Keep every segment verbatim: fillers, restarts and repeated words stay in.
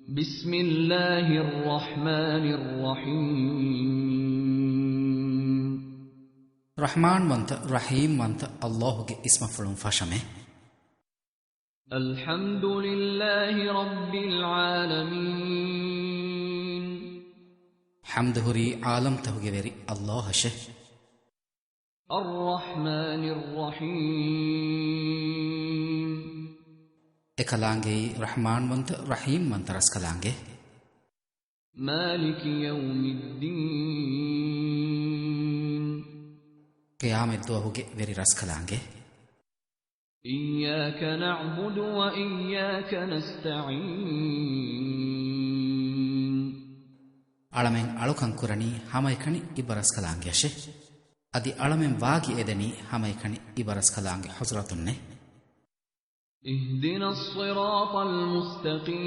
بسم الله الرحمن الرحيم. ރަޙްމާންވަންތަ، ރަޙީމްވަންތަ ﷲ ގެ އިސްމަށްފުޅުން ފަށަމެ. الحمد لله رب العالمين. ޙަމްދު ހުރީ ޢާލަމްތަހުގެ ވެރި ﷲ އަށެ. الرحمن الرحيم. އެކަލާނގެއީ ރަޙްމާންވަންތަ، ރަޙީމްވަންތަ ރަސްކަލާނގެ. مالك يوم الدين. ޤިޔާމަތްދުވަހުގެ ވެރި ރަސްކަލާނގެ. إياك نعبد وإياك نستعين. އަޅަމެން އަޅުކަން ކުރަނީ ހަމައެކަނި އިބަރަސްކަލާނގެއަށެ. އަދި އަޅަމެން ވާގި އެދެނީ ހަމައެކަނި އިބަރަސްކަލާނގެ ޙަޟްރަތުންނެ. اهدنا الصراط المستقيم.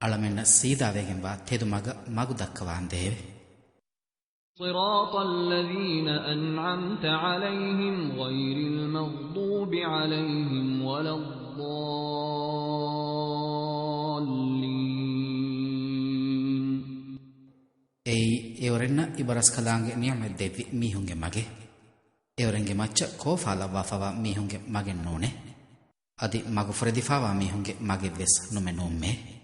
އަޅަމެންނަށް ސީދާވެގެންވާ ތެދު މަގަށް މަގު ދައްކަވާނދޭވެ. صراط الذين أنعمت عليهم غير المغضوب عليهم ولا الضالين. އެއީ، އެއުރެންނަށް އިބަރަސްކަލާނގެ ނިޢުމަތް ދެއްވި މީހުންގެ މަގެއް. އެއުރެންގެ މައްޗަށް ކޯފާލައްވާފަވާ މީހުންގެ މަގެއް ނޫނޭ. އަދި މަގުފުރެދިފާވާ މީހުންގެ މަގެއްވެސް ނުމެ ނޫންމޭ.